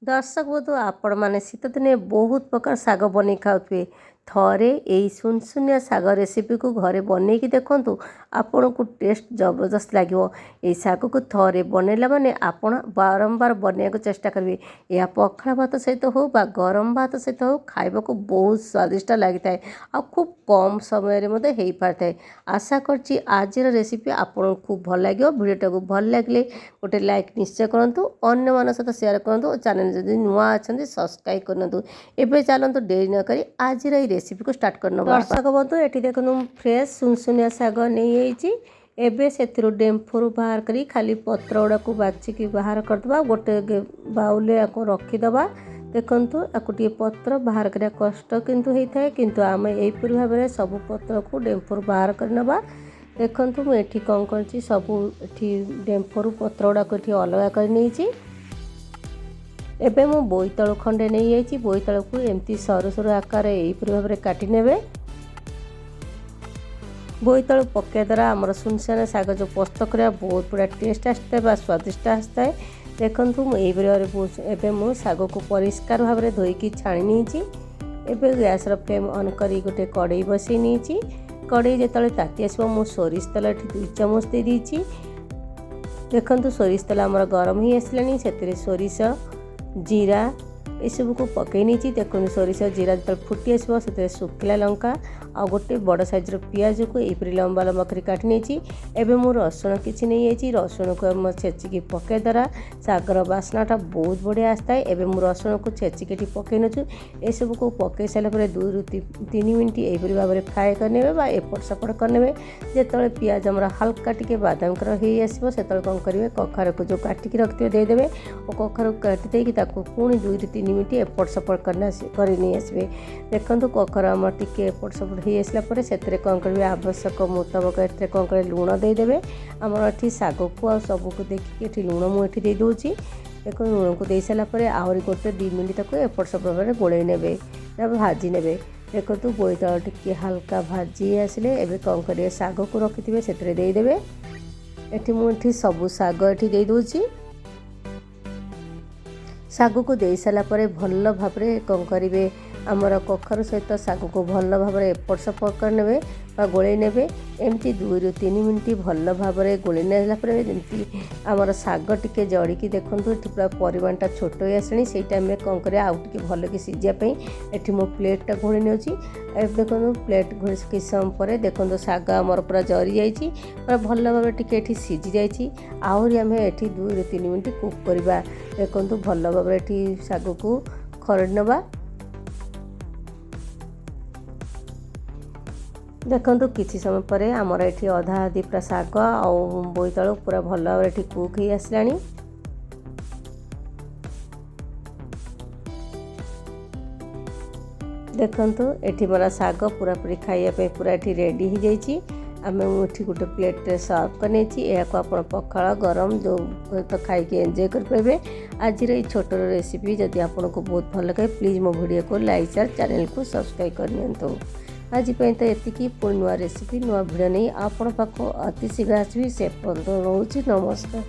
ଦର୍ଶକ ବନ୍ଧୁ, ଆପଣମାନେ ଶୀତଦିନେ ବହୁତ ପ୍ରକାର ଶାଗ ବନେଇ ଖାଉଥିବେ। ଥରେ ଏଇ ସୁନସୁନିଆ ଶାଗ ରେସିପିକୁ ଘରେ ବନେଇକି ଦେଖନ୍ତୁ, ଆପଣଙ୍କୁ ଟେଷ୍ଟ ଜବରଦସ୍ତ ଲାଗିବ। ଏଇ ଶାଗକୁ ଥରେ ବନେଇଲା ମାନେ ଆପଣ ବାରମ୍ବାର ବନେଇବାକୁ ଚେଷ୍ଟା କରିବେ। ଏହା ପଖାଳ ଭାତ ସହିତ ହେଉ ବା ଗରମ ଭାତ ସହିତ ହେଉ, ଖାଇବାକୁ ବହୁତ ସ୍ୱାଦିଷ୍ଟ ଲାଗିଥାଏ ଆଉ ଖୁବ୍ କମ୍ ସମୟରେ ମଧ୍ୟ ହେଇପାରିଥାଏ। ଆଶା କରୁଛି ଆଜିର ରେସିପି ଆପଣଙ୍କୁ ଖୁବ୍ ଭଲ ଲାଗିବ। ଭିଡ଼ିଓଟାକୁ ଭଲ ଲାଗିଲେ ଗୋଟେ ଲାଇକ୍ ନିଶ୍ଚୟ କରନ୍ତୁ, ଅନ୍ୟମାନଙ୍କ ସହିତ ସେୟାର କରନ୍ତୁ ଓ ଚ୍ୟାନେଲ୍ ଯଦି ନୂଆ ଅଛନ୍ତି ସବସ୍କ୍ରାଇବ୍ କରିନିଅନ୍ତୁ। ଏବେ ଚାଲନ୍ତୁ, ଡେରି ନକରି ଆଜିର ଏଇ ରେସିପିକୁ ଷ୍ଟାର୍ଟ କରିନେବା। ଦର୍ଶକ ବନ୍ଧୁ, ଏଠି ଦେଖନ୍ତୁ, ମୁଁ ଫ୍ରେଶ୍ ସୁନସୁନିଆ ଶାଗ ନେଇଯାଇଛି। ଏବେ ସେଥିରୁ ଡେମ୍ଫରୁ ବାହାର କରି ଖାଲି ପତ୍ର ଗୁଡ଼ାକୁ ବାଛିକି ବାହାର କରିଦେବା, ଗୋଟେ ବାଉଲରେ ୟାକୁ ରଖିଦେବା। ଦେଖନ୍ତୁ, ଆକୁ ଟିକେ ପତ୍ର ବାହାର କରିବା କଷ୍ଟ କିନ୍ତୁ ହେଇଥାଏ, କିନ୍ତୁ ଆମେ ଏହିପରି ଭାବରେ ସବୁ ପତ୍ରକୁ ଡେମ୍ଫରୁ ବାହାର କରିନେବା। ଦେଖନ୍ତୁ, ମୁଁ ଏଠି କ'ଣ କରିଛି, ସବୁ ଏଠି ଡେମ୍ଫରୁ ପତ୍ର ଗୁଡ଼ାକୁ ଏଠି ଅଲଗା କରି ନେଇଛି। ଏବେ ମୁଁ ବୋଇତାଳୁ ଖଣ୍ଡେ ନେଇଯାଇଛି। ବୋଇତାଳୁକୁ ଏମିତି ସରୁ ସରୁ ଆକାରରେ ଏହିପରି ଭାବରେ କାଟି ନେବେ। ବୋଇତାଳୁ ପକାଇବା ଦ୍ୱାରା ଆମର ସୁନସୁନିଆ ଶାଗ ଯେଉଁ ପୋସ୍ତ କରିବା, ବହୁତ ବଢ଼ିଆ ଟେଷ୍ଟ ଆସିଥାଏ ବା ସ୍ୱାଦିଷ୍ଟ ଆସିଥାଏ। ଦେଖନ୍ତୁ, ମୁଁ ଏହିପରି ଭାବରେ ଏବେ ମୁଁ ଶାଗକୁ ପରିଷ୍କାର ଭାବରେ ଧୋଇକି ଛାଣି ନେଇଛି। ଏବେ ଗ୍ୟାସ୍ର ଫ୍ଲେମ୍ ଅନ୍ କରି ଗୋଟେ କଡ଼େଇ ବସାଇ ନେଇଛି। କଡ଼େଇ ଯେତେବେଳେ ତାତି ଆସିବ, ମୁଁ ସୋରିଷ ତେଲ ଏଠି 2 ଚାମଚ ଦେଇଦେଇଛି। ଦେଖନ୍ତୁ, ସୋରିଷ ତେଲ ଆମର ଗରମ ହେଇ ଆସିଲାଣି। ସେଥିରେ ସୋରିଷ, ଜିରା ଏସବୁକୁ ପକାଇ ନେଇଛି। ଦେଖନ୍ତୁ, ସୋରିଷ ଜିରା ଯେତେବେଳେ ଫୁଟି ଆସିବ, ସେଥିରେ ଶୁଖିଲା ଲଙ୍କା ଆଉ ଗୋଟେ ବଡ଼ ସାଇଜ୍ର ପିଆଜକୁ ଏହିପରି ଲମ୍ବା ଲମ୍ବା କରି କାଟି ନେଇଛି। ଏବେ ମୁଁ ରସୁଣ କିଛି ନେଇଯାଇଛି। ରସୁଣକୁ ଆମ ଛେଚିକି ପକାଇବା ଦ୍ୱାରା ଶାଗର ବାସ୍ନାଟା ବହୁତ ବଢ଼ିଆ ଆସିଥାଏ। ଏବେ ମୁଁ ରସୁଣକୁ ଛେଚିକି ଏଠି ପକାଇ ନେଉଛୁ। ଏସବୁକୁ ପକାଇ ସାରିଲା ପରେ 2ରୁ 3 ମିନିଟ୍ ଏହିପରି ଭାବରେ ଫ୍ରାଏ କରିନେବେ ବା ଏପଟ ସେପଟ କରିନେବେ। ଯେତେବେଳେ ପିଆଜ ଆମର ହାଲକା ଟିକେ ବାଦାମୀ କଲର୍ ହେଇ ଆସିବ, ସେତେବେଳେ କ'ଣ କରିବେ? କଖାରୁକୁ ଯେଉଁ କାଟିକି ରଖିଥିବେ ଦେଇଦେବେ ଓ କଖାରୁକୁ କାଟି ଦେଇକି ତାକୁ ପୁଣି 2ରୁ 3 ମିନିଟ୍ ଏପଟ ସେପଟ କରି ନେଇ ଆସିବେ। ଦେଖନ୍ତୁ, କଖାରୁ ଆମର ଟିକେ ଏପଟ ସେପଟ ହେଇ ଆସିଲା ପରେ ସେଥିରେ କ'ଣ କରିବେ? ଆବଶ୍ୟକ ମୁତାବକ ଏଥିରେ କ'ଣ କରିବେ? ଲୁଣ ଦେଇଦେବେ। ଆମର ଏଠି ଶାଗକୁ ଆଉ ସବୁକୁ ଦେଖିକି ଏଠି ଲୁଣ ମୁଁ ଏଠି ଦେଇଦେଉଛି। ଦେଖନ୍ତୁ, ଲୁଣକୁ ଦେଇ ସାରିଲା ପରେ ଆହୁରି 1-2 ମିନିଟ୍ ତାକୁ ଏପଟ ସେପଟ ଭାବରେ ଗୋଳେଇ ନେବେ, ଭାଜି ନେବେ। ଦେଖନ୍ତୁ, ବୋଇତାଳୁ ଟିକେ ହାଲକା ଭାଜି ଆସିଲେ ଏବେ କ'ଣ କରିବେ? ଶାଗକୁ ରଖିଥିବେ, ସେଥିରେ ଦେଇଦେବେ। ଏଠି ମୁଁ ଏଠି ସବୁ ଶାଗ ଏଠି ଦେଇଦେଉଛି। ଶାଗକୁ ଦେଇ ସାରିଲା ପରେ ଭଲ ଭାବରେ କ'ଣ କରିବେ? ଆମର କଖାରୁ ସହିତ ଶାଗକୁ ଭଲ ଭାବରେ ଏପଟ ସେପଟ କରିନେବେ ବା ଗୋଳେଇ ନେବେ। ଏମିତି 2ରୁ 3 ମିନିଟ୍ ଭଲ ଭାବରେ ଗୋଳେଇ ନେଲା ପରେ ଯେମିତି ଆମର ଶାଗ ଟିକେ ଜଡ଼ିକି, ଦେଖନ୍ତୁ, ଏଠି ପୁରା ପରିମାଣଟା ଛୋଟ ହେଇ ଆସିଲାଣି। ସେଇ ଟାଇମ୍ରେ କ'ଣ କରିବା? ଆଉ ଟିକେ ଭଲକି ସିଝିବା ପାଇଁ ଏଠି ମୁଁ ପ୍ଲେଟ୍ଟା ଘୋଡ଼େଇ ନେଉଛି। ଏବେ ଦେଖନ୍ତୁ, ପ୍ଲେଟ୍ ଘୋଡ଼େଇ କିଛି ସମୟ ପରେ ଦେଖନ୍ତୁ, ଶାଗ ଆମର ପୁରା ଜରି ଯାଇଛି, ପୁରା ଭଲ ଭାବରେ ଟିକେ ଏଠି ସିଝି ଯାଇଛି। ଆହୁରି ଆମେ ଏଠି 2ରୁ 3 ମିନିଟ୍ କୁକ୍ କରିବା। ଦେଖନ୍ତୁ, ଭଲ ଭାବରେ ଏଠି ଶାଗକୁ ଖରଡ଼ି ନେବା। ଦେଖନ୍ତୁ, କିଛି ସମୟ ପରେ ଆମର ଏଠି ଅଧା ଅଧି ପୁରା ଶାଗ ଆଉ ବୋଇତାଳୁ ପୁରା ଭଲ ଭାବରେ ଏଠି କୁକ୍ ହେଇ ଆସିଲାଣି। ଦେଖନ୍ତୁ, ଏଠି ମୋର ଶାଗ ପୁରାପୁରି ଖାଇବା ପାଇଁ ପୁରା ଏଠି ରେଡ଼ି ହେଇଯାଇଛି। ମୁଁ ଏଠି ଗୋଟେ ପ୍ଲେଟ୍ରେ ସର୍ଭ କରିନେଇଛି। ଏହାକୁ ଆପଣ ପଖାଳ, ଗରମ ଯେଉଁ ତ ଖାଇକି ଏନ୍ଜୟ କରିପାରିବେ। ଆଜିର ଏଇ ଛୋଟ ରେସିପି ଯଦି ଆପଣଙ୍କୁ ବହୁତ ଭଲ ଲାଗେ, ପ୍ଲିଜ୍ ମୋ ଭିଡ଼ିଓକୁ ଲାଇକ୍, ସେୟାର, ଚ୍ୟାନେଲକୁ ସବସ୍କ୍ରାଇବ୍ କରିନିଅନ୍ତୁ। ଆଜି ପାଇଁ ତ ଏତିକି। ପୁଣି ନୂଆ ରେସିପି, ନୂଆ ଭିଡ଼ିଓ ନେଇ ଆପଣ ପାଖକୁ ଅତି ଶୀଘ୍ର ଆସିବି। ସେ ପର୍ଯ୍ୟନ୍ତ ରହୁଛି, ନମସ୍କାର।